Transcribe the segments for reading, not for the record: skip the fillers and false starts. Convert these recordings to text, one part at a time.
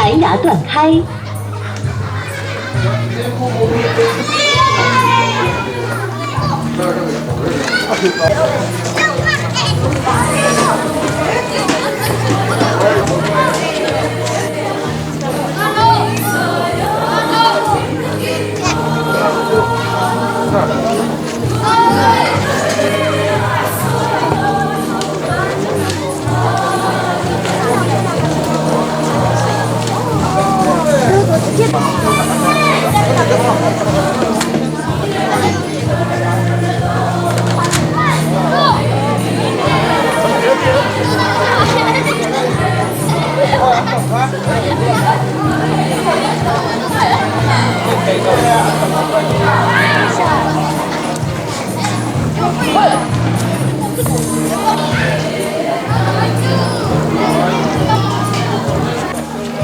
蓝牙断开。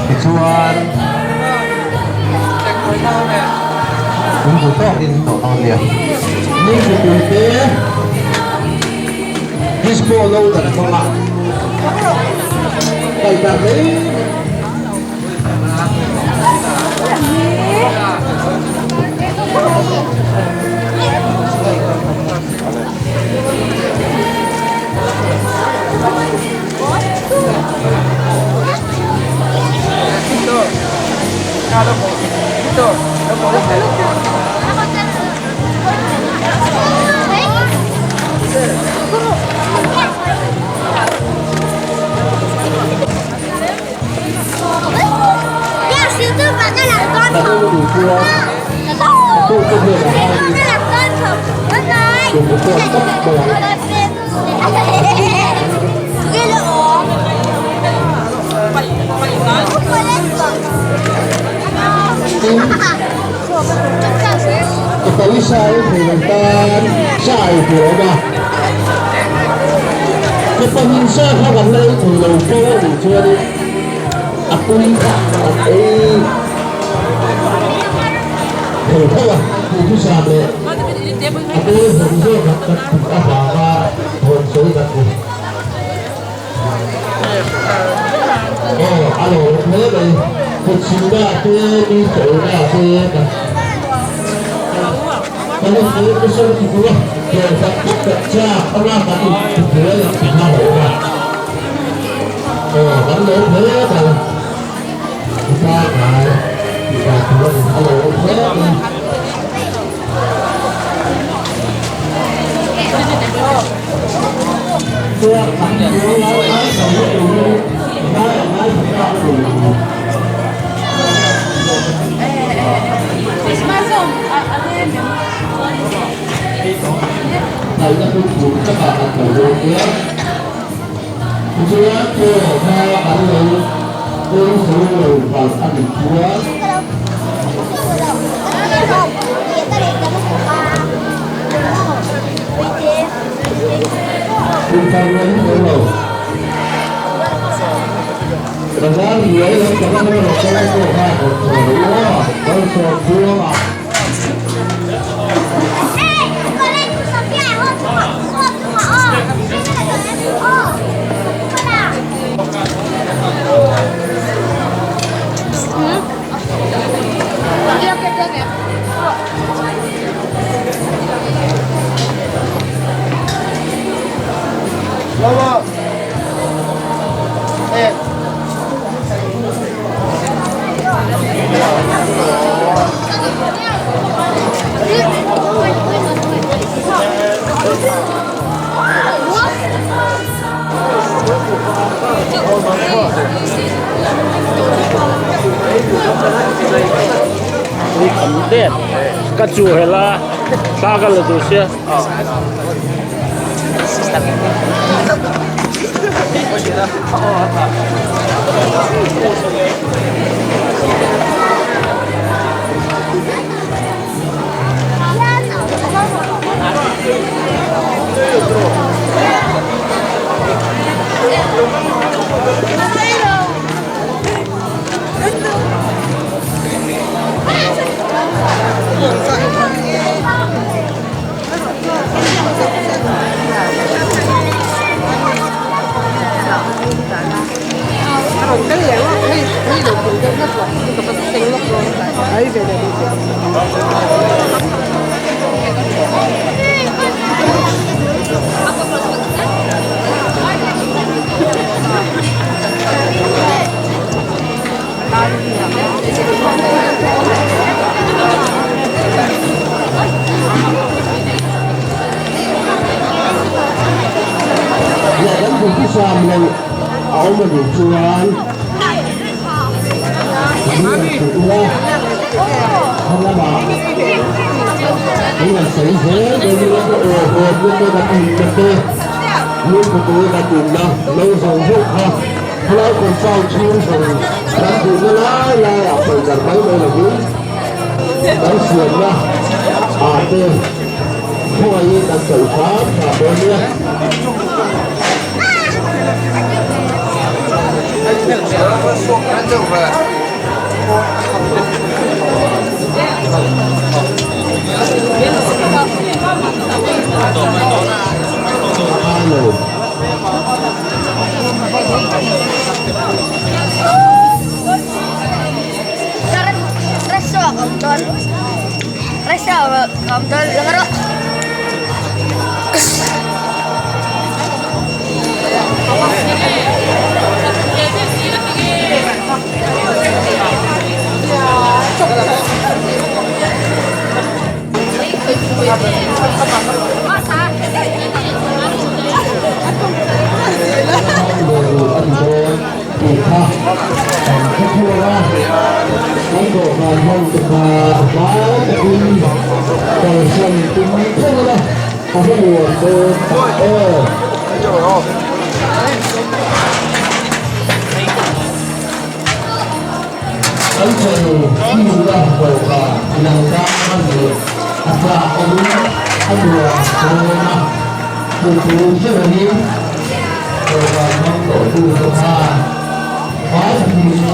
Tichuan min duh tawkin tawh dawn nia. Ni mipuite disco lo dan hmanga kaihdarh mai Ka pawisa ei thei lo tan sa ei tur a awm a, ka pahnih sa kha kan la ei thei lo fo a nih chuanin a pui kha kan ei thei tho a, duhthusam leh a pawl hlawm zawk ah kan tum avanga rawn sawi kan ni. Aw a lo awm hle mai, kut silna te mi chawlna te kan kan in pui nasa lutuk a, hlawh tak tak tak chak anga kan in tibuai ang tih kha a lo awm a, aw kan lo awm hle mai, mipa ngai tih dan tur a ni, a lo awm hle mai. Ka chu hela thla ka la duh sia. Leh kan duhthusam loh a awm a nih chuan min rawn hrilh ula, a lamah min rawn sawi zel dawn ila ka aw hawnna te ka tinna te, lungputui ka tinna lo zawng zawng kha Helai compound chhung zawng kan duhna lai laiah pawidar mai mai lovin kan siamna ah te khawngaihin kan chawlh hram hram dawn nia. Tih kha kan hre thung a, kan dawhkan hmang te kha vai takin kalsan tum thung ila a va nuam dawn tak em. Kan channel hmuna dawhkan lo dah hman leh a tlak awmin a nuam dawn a, hmuh tur hre rengin dawhkan hmang tawhtu te khan vai takin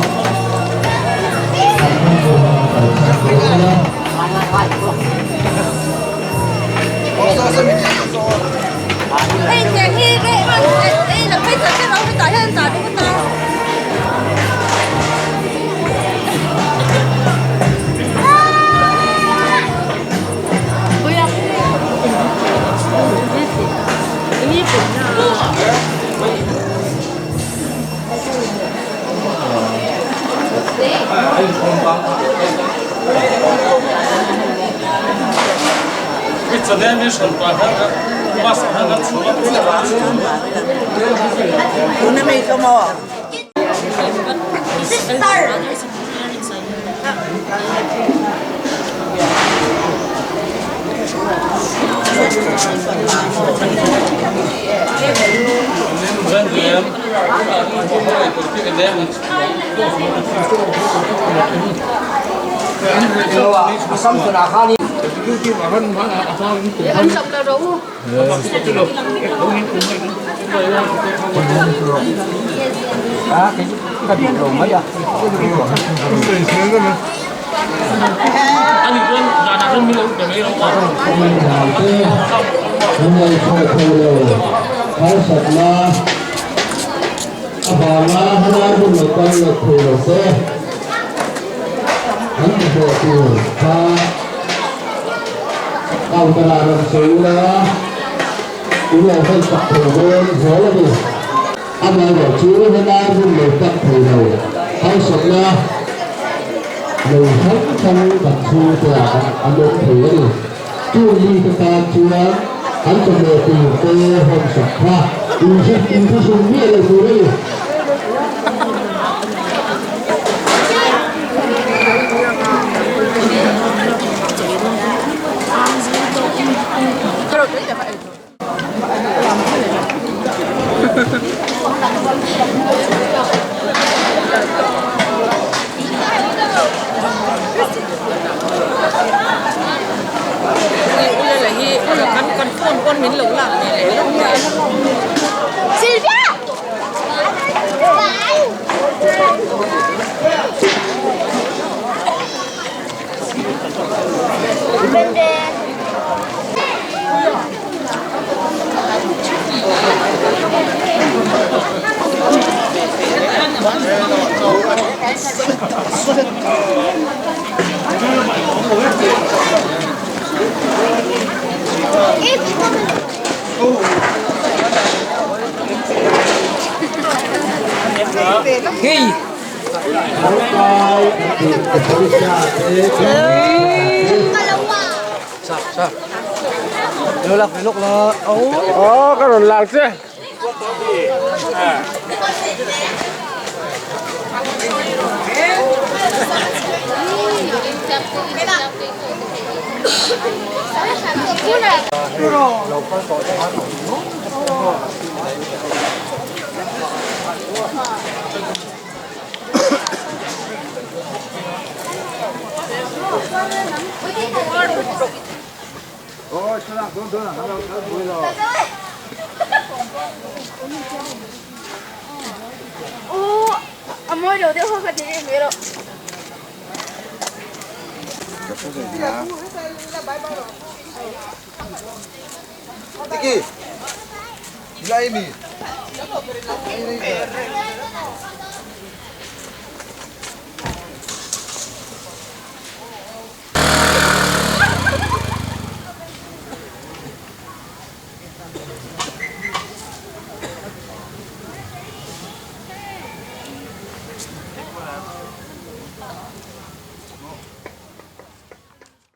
an hmang dawn a kalsan dawn ila. Avanga helai hun lo kal lo thei lo te an hmuh tur kha counter ah rawn sawi ula in lo hawn chak thei dawn zel a ni. Amaherawh chu helai hun lo tak thei lo hausakna nei hrang hrang kan chhungte ah an awm thei a ni. Chung mite tan chuan an chawhmeh tur te hawn sak kha inthlahrung miah lo tur a ni. Aw ka rawn lak che.